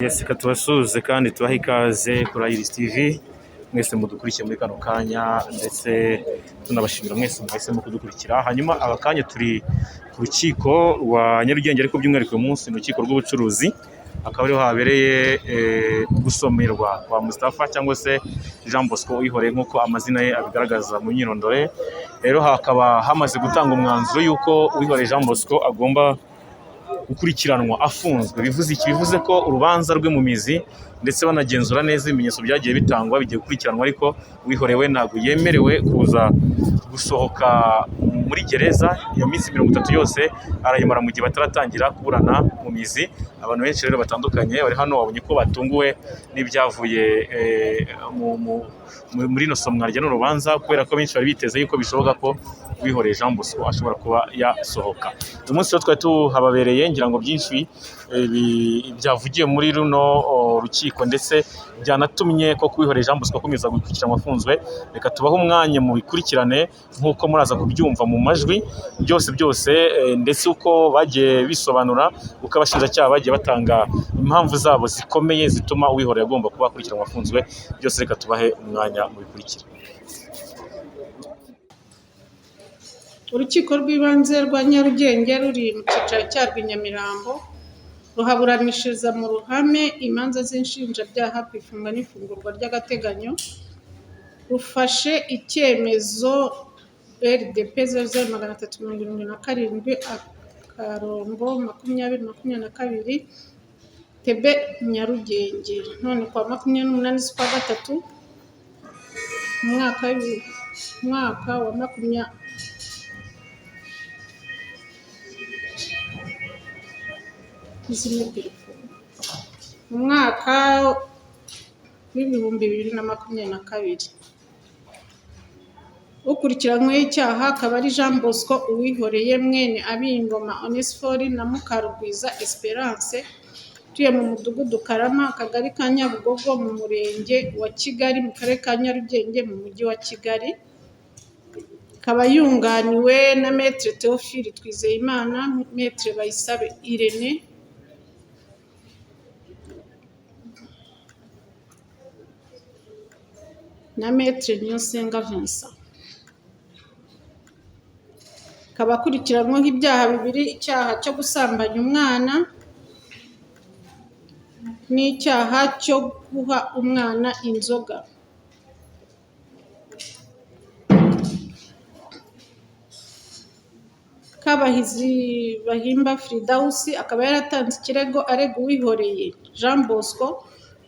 Yes, reka tubasuhuze kandi tubahe ikaze kuri Iris TV, mwese mudukurikiye muri kano kanya, ndetse tunabashimira mwese mwahisemo kudukurikira. Hanyuma aka kanya turi ku rukiko rwa Nyarugenge, ariko by'umwihariko uyu munsi ni urukiko rw'ubucuruzi, akaba ariho habereye gusomerwa kwa Mustafa cyangwa se Jean Bosco Uwihoreye nk'uko amazina ye abigaragaza mu myirondoro ye. Rero hakaba hamaze gutanga umwanzuro y'uko Uwihoreye Jean Bosco agomba gukurikiranwa afunzwe. Bivuze iki? Bivuze ko urubanza rwe mu mizi ndetse banagenzura neza ibimenyetso byagiye bitangwa bigiye gukurikiranwa, ariko Uwihoreye ntabwo yemerewe kuza gusohoka muri gereza. Iyo minsi 30 yose arayimara mu gihe bataratangira kuburana mu mizi. Abantu benshi rero batandukanye bari hano babonye ko batunguwe n'ibyavuye muri ino somwa rya rubanza, kubera ko benshi bari biteze yuko bishoboka ko Uwihoreye Jean Bosco ashobora kuba yasohoka. Uyu munsi rero twari tuhababereye, ngira ngo byinshi byavugiye muri runo rukiko ndetse byanatumye ko Uwihoreye Jean Bosco akomeza gukurikiranwa afunzwe. Reka tubahe umwanya mu bikurikirane nk'uko muraza kubyumva mu majwi byose byose, ndetse uko bagiye bisobanura, uko abashinjacyaha bagiye batanga impamvu zabo zikomeye zituma Uwihoreye agomba kuba akurikiranwa afunzwe, byose reka tubahe umwanya mu bikurikire. Urukiko rw'ibanze rwa Nyarugenge ruri mu cyicaro cyarwo i Nyamirambo, ruhaburanishiriza mu ruhame imanza z'inshinjabyaha ku ifungwa n'ifungurwa ry'agateganyo, rufashe icyemezo RDP 00377 akarongo 2022 TB Nyarugenge, none kuwa 28 z'ukwa gatatu umwaka wa makumyabiri mu mwaka w'2022. Ukurikiranyweho icyaha akaba ari Jean Bosco Uwihoreye mwene Abiyingoma Onesphore na Mukarugwiza Esperance, utuye mu mudugudu Karama, akagari ka Nyabugogo, mu murenge wa Kigali, mu karere ka Nyarugenge, mu mujyi wa Kigali. Akaba yunganiwe na Maître Théophile Twizeyimana, Maître Bayisabe Irene, na Maître Niyonsenga Vincent. Akaba akurikiranyweho ibyaha bibiri, icyaha cyo gusambanya umwana n'icyaha cyo guha umwana inzoga. Kabahizi Bahimba Fridawusi akaba yaratanze ikirego arega Uwihoreye Jean Bosco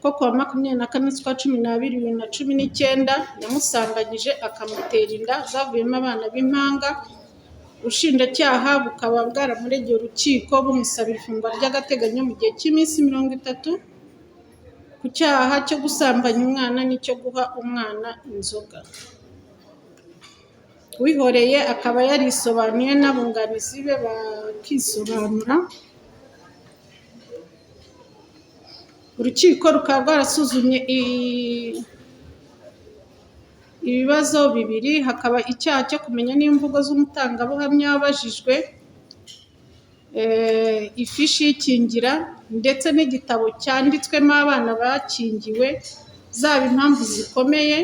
ko kuwa 24 z'ukwa 12 2019 yamusambanyije akamutera inda zavuyemo abana b'impanga. Ubushinjacyaha bukaba bwaramuregeye urukiko bumusabira ifungwa ry'agateganyo mu gihe cy'iminsi 30 ku cyaha cyo gusambanya umwana n'icyo guha umwana inzoga. Uwihoreye akaba yarisobanuye n'abunganizi be bakisobanura. Urukiko rukaba rwarasuzumye ibibazo bibiri, hakaba icyaha cyo kumenya n'imvugo z'umutangabuhamya wabajijwe, ifishi y'ikingira ndetse n'igitabo cyanditswemo abana bakingiwe, zaba impamvu zikomeye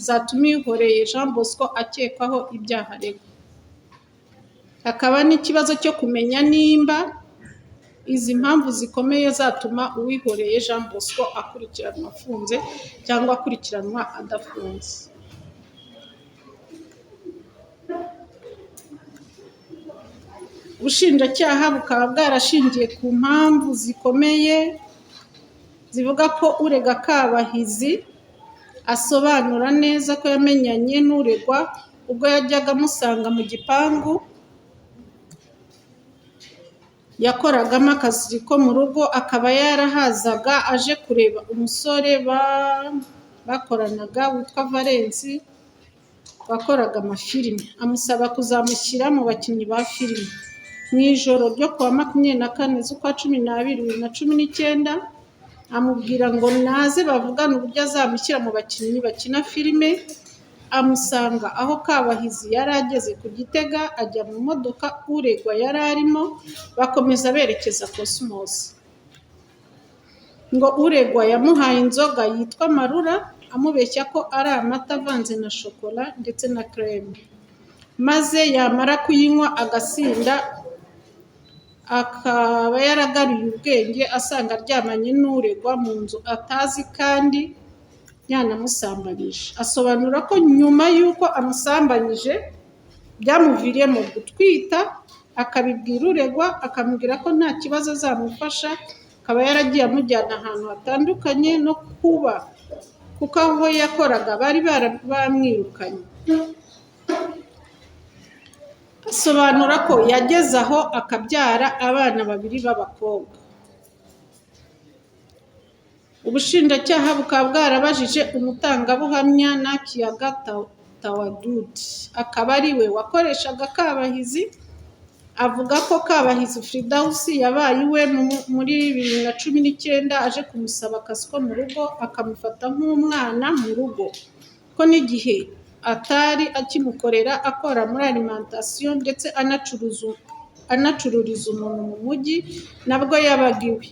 zatuma Uwihoreye Jean Bosco akekwaho ibyaha aregwa. Hakaba n'ikibazo cyo kumenya nimba izi mpamvu zikomeye zatuma Uwihoreye Jean Bosco akurikiranwa afunze cyangwa akurikiranwa adafunze. Ubushinjacyaha bukaba bwarashingiye ku mpamvu zikomeye zivuga ko urega Kabahizi asobanura neza ko yamenyanye n'uregwa ubwo yajyaga amusanga mu gipangu yakoragamo akazi ko mu rugo, akaba yarahazaga aje kureba umusore bakoranaga witwa Valens wakoraga amafilime, amusaba kuzamushyira mu bakinnyi ba filime. Mu ijoro ryo kuwa 24 z'ukwa 12 2019 amubwira ngo naze bavugane uburyo azamushyira mu bakinnyi bakina filime, amusanga aho Kabahizi yari ageze ku Gitega, ajya mu modoka uregwa yari arimo, bakomeza berekeza Cosmos. Ngo uregwa yamuhaye inzoga yitwa Amarura amubeshya ko ari amata avanze na shokora ndetse na crème, maze yamara kuyinywa agasinda, akaba yaragaruye ubwenge asanga aryamanye n'uregwa mu nzu atazi kandi yanamusambanyije. Asobanura ko nyuma y'uko amusambanyije byamuviriyemo gutwita, akabibwira uregwa akamubwira ko nta kibazo azamufasha, akaba yaragiye amujyana ahantu hatandukanye no kuba kuko aho yakoraga bari bamwirukanye. Asobanura ko yageze aho akabyara abana babiri b'abakobwa. Ubushinjacyaha bukaba bwarabajije umutangabuhamya Nakiyaga Tawadudi, akaba ari we wakoreshaga Kabahizi, avuga ko Kabahizi Fridawusi yabaye iwe muri 2019 aje kumusaba akazi ko mu rugo, akamufata nk'umwana mu rugo, ko n'igihe atari akimukorera akora muri alimentation ndetse anacururiza umuntu mu mujyi nabwo yabaga iwe.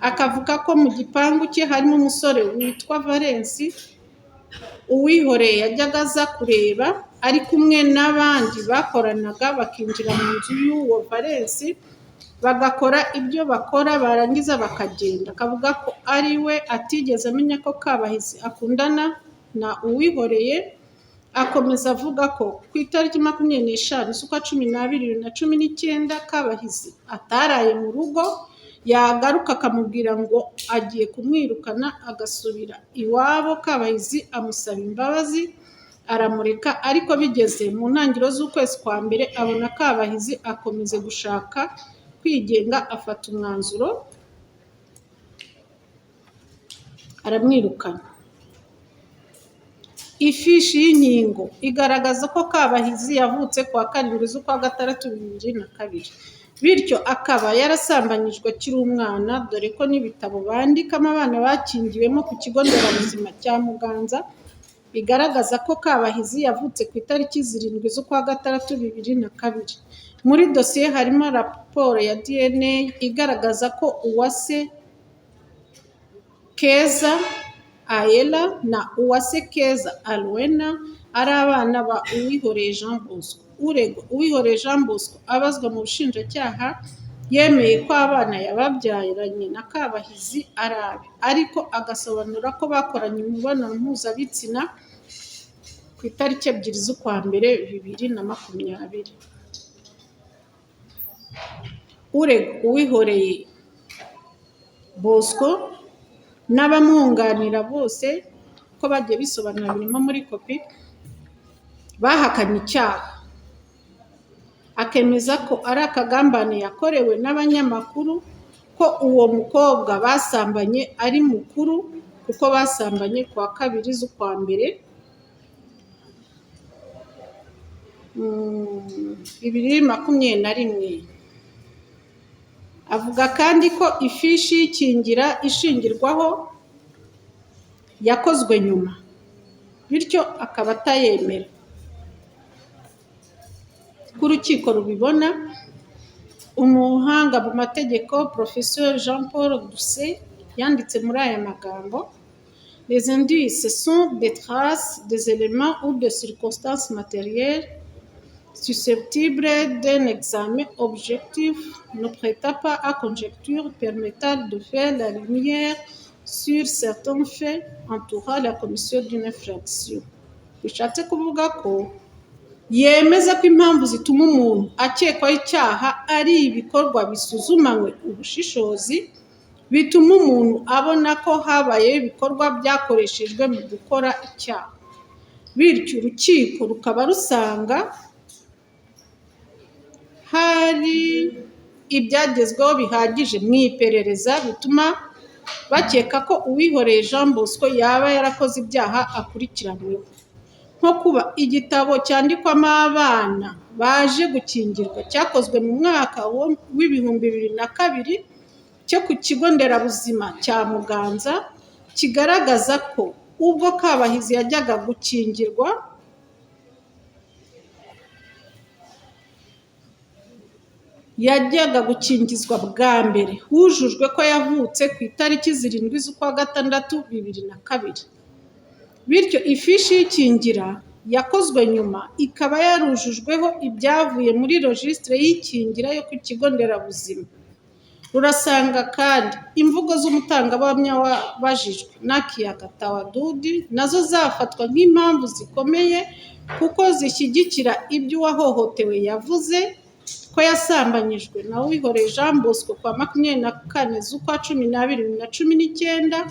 Akavuga ko mu gipangu cye harimo umusore witwa Valens Uwihoreye yajyaga aza kureba ari kumwe n'abandi bakoranaga, bakinjira mu nzu y'uwo Valens bagakora ibyo bakora barangiza bakagenda. Akavuga ko ari we atigeze amenya ko Kabahizi akundana na Uwihoreye. Akomeza avuga ko ku itariki 25 z'ukwa 12 2019 Kabahizi ataraye mu rugo, yagaruka akamubwira ngo agiye kumwirukana agasubira iwabo. Kabahizi amusaba imbabazi aramureka, ariko bigeze mu ntangiriro z'ukwezi kwa mbere abona Kabahizi akomeza gushaka kwigenga, afata umwanzuro aramwirukana. Ifishi y'inkingo igaragaza ko Kabahizi yavutse ku wa 7 z'ukwa gatandatu 2002, bityo akaba yarasambanyijwe akiri umwana, dore ko n'ibitabo bandikamo abana bakingiwemo ku kigo nderabuzima cya Muganza bigaragaza ko Kabahizi yavutse ku itariki 7 z'ukwa gatandatu 2002. Muri dosiye harimo raporo ya DNA igaragaza ko Uwase Keza Aella na Uwase Keza Alwena ari abana ba Uwihoreye Jean Bosco. Uregwa Uwihoreye Jean Bosco abazwa mu bushinjacyaha yemeye ko abana yababyaranye na Kabahizi ari abe, ariko agasobanura ko bakoranye imibonano mpuzabitsina ku itariki 2 z'ukwa mbere 2020. Uregwa Uwihoreye Bosco n'abamwunganira bose ko bagiye bisobanura birimo muri kopi, bahakanye icyaha, akemeza ko ari akagambane yakorewe n'abanyamakuru, ko uwo mukobwa basambanye ari mukuru kuko basambanye ku wa 2 z'ukwa mbere 2021. Avuga kandi ko ifishi y'ikingira ishingirwaho yakozwe nyuma, bityo akaba atayemera. Uko urukiko rubibona, umuhanga mu mategeko Professeur Jean Paul Doucet yanditse muri aya magambo: Les indices sont des traces, des éléments ou des circonstances matérielles susceptibles d'un examen objectif, ne prêtant pas à conjecture, permettant de faire la lumière sur certains faits entourant la commission d'une infraction. Bishatse kuvuga ko yemeza ko impamvu zituma umuntu akekwaho icyaha ari ibikorwa bisuzumanywe ubushishozi, bituma umuntu abona ko habayeho ibikorwa byakoreshejwe mu gukora icyaha, bityo urukiko rukaba rusanga hari ibyagezweho bihagije mu iperereza bituma bakeka ko Uwihoreye Jean Bosco yaba yarakoze ibyaha akurikiranyweho, nko kuba igitabo cyandikwamo abana baje gukingirwa cyakozwe mu mwaka w'2002 cyo ku kigo nderabuzima cya Muganza, kigaragaza ko ubwo Kabahizi yajyaga gukingirwa yajyaga gukingizwa bwa mbere hujujwe ko yavutse ku itariki 7 z'ukwa gatandatu 2002, bityo ifishi y'ikingira yakozwe nyuma ikaba yarujujweho ibyavuye muri rojisitire y'ikingira yo ku kigo nderabuzima. Rurasanga kandi imvugo z'umutangabuhamya wabajijwe Nakiyaga Tawadudi nazo zafatwa nk'impamvu zikomeye kuko zishyigikira ibyo uwahohotewe yavuze ko yasambanyijwe na Uwihoreye Jean Bosco ku wa 24 z'ukwa 12 2019.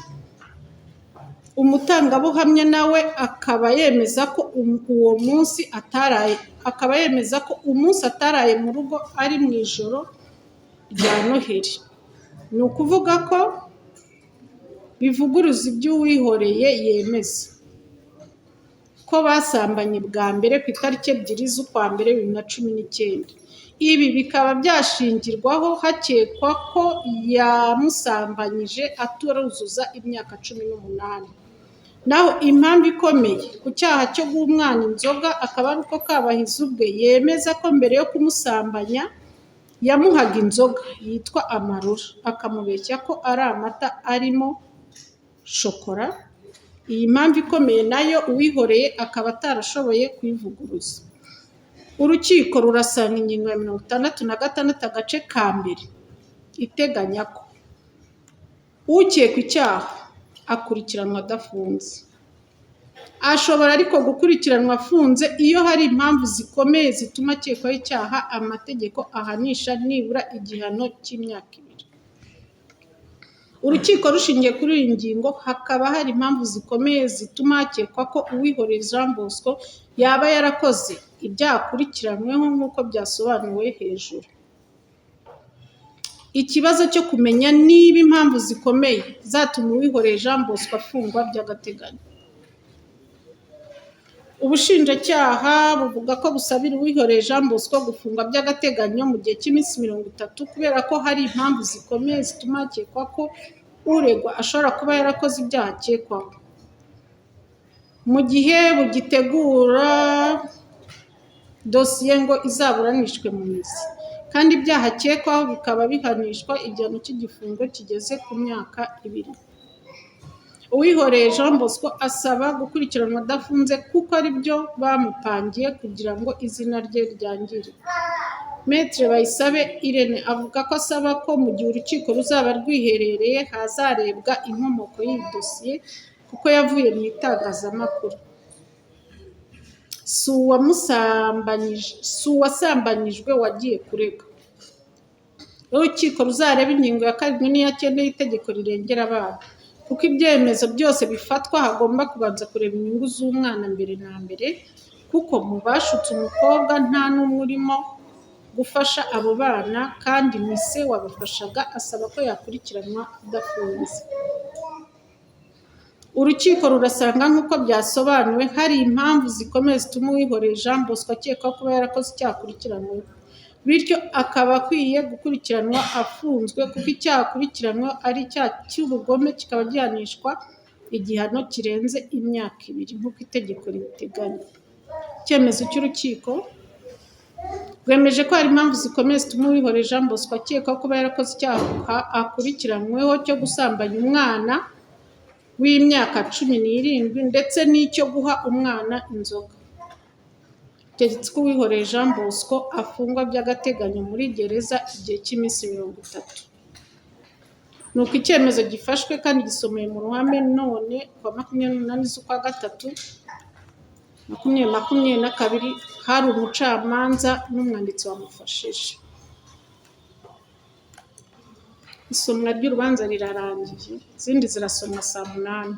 Umutangabuhamya nawe akaba yemeza ko uwo munsi ataraye, akaba yemeza ko umunsi ataraye mu rugo ari mu ijoro rya Noheli. Ni ukuvuga ko bivuguruza ibyo Uwihoreye yemeza ko basambanye bwa mbere ku itariki 2 z'ukwa mbere 2019. Ibi bikaba byashingirwaho hakekwa ko yamusambanyije ataruzuza imyaka 18. Naho impamvu ikomeye ku cyaha cyo guha umwana inzoga akaba ari uko Kabahizi ubwe yemeza ko mbere yo kumusambanya yamuhaga inzoga yitwa amarura, akamubeshya ko ari amata arimo shokora. Iyi mpamvu ikomeye nayo Uwihoreye akaba atarashoboye kuyivuguruza. Urukiko rurasanga ingingo ya 66 agace ka mbere iteganya ko ukekwa icyaha akurikiranwa adafunze. Ashobora ariko gukurikiranwa afunze iyo hari impamvu zikomeye zituma akekwaho icyaha amategeko ahanisha nibura igihano cy'imyaka 2. Urukiko rushingiye kuri iyi ngingo hakaba hari impamvu zikomeye zituma hakekwa ko Uwihoreye Jean Bosco yaba yarakoze ibyaha akurikiranyweho nk'uko byasobanuwe hejuru. Ikibazo cyo kumenya niba impamvu zikomeye zatuma Uwihoreye Jean Bosco afungwa by'agateganyo. Ubushinjacyaha buvuga ko busabira Uwihoreye Jean Bosco gufungwa by'agateganyo mu gihe cy'iminsi 30 kubera ko hari impamvu zikomeye zituma hakekwa ko uregwa ashobora kuba yarakoze ibyaha akekwaho. Mu gihe bugitegura dosiye ngo izaburanishwe mu mizi, kandi ibyaha akekwaho bikaba bihanishwa igihano cy'igifungo kigeze ku myaka 2. Uwihoreye Jean Bosco asaba gukurikiranwa adafunze kuko ari byo bamupangiye kugira ngo izina rye ryangirike. Maître Bayisabe Irene avuga ko asaba ko mu gihe urukiko ruzaba rwiherereye hazarebwa inkomoko y'iyi dosiye kuko yavuye mu itangazamakuru. Si uwasambanyijwe wagiye kurega. Urukiko ruzarebe ingingo ya 7 n'iya 9 y'itegeko rirengera abana, kuko ibyemezo byose bifatwa hagomba kubanza kureba inyungu z'umwana mbere na mbere, kuko mu bashutse umukobwa nta n'umwe urimo gufasha abo bana kandi ni se wabafashaga, asaba ko yakurikiranwa adafunze. Urukiko rurasanga nk'uko byasobanuwe hari impamvu zikomeye zituma Uwihoreye Jean Bosco akekwaho kuba yarakoze icyaha akurikiranyweho, bityo akaba akwiye gukurikiranwa afunzwe kuko icyaha akurikiranyweho ari icyaha cy'ubugome kikaba gihanishwa igihano kirenze imyaka 2 nk'uko itegeko ribiteganya. Icyemezo cy'urukiko rwemeje ko hari impamvu zikomeye zituma Uwihoreye Jean Bosco akekwaho kuba yarakoze icyaha akurikiranyweho cyo gusambanya umwana w'imyaka 17 ndetse n'icyo guha umwana inzoga. Tegetse ko Uwihoreye Jean Bosco afungwa by'agateganyo muri gereza igihe cy'iminsi 30. Nuko icyemezo gifashwe kandi gisomeye mu ruhame none ku wa 28 z'ukwa gatatu 2022, hari umucamanza n'umwanditsi wamufashije. Isomwa ry'urubanza rirarangiye, izindi zirasomwa saa 8.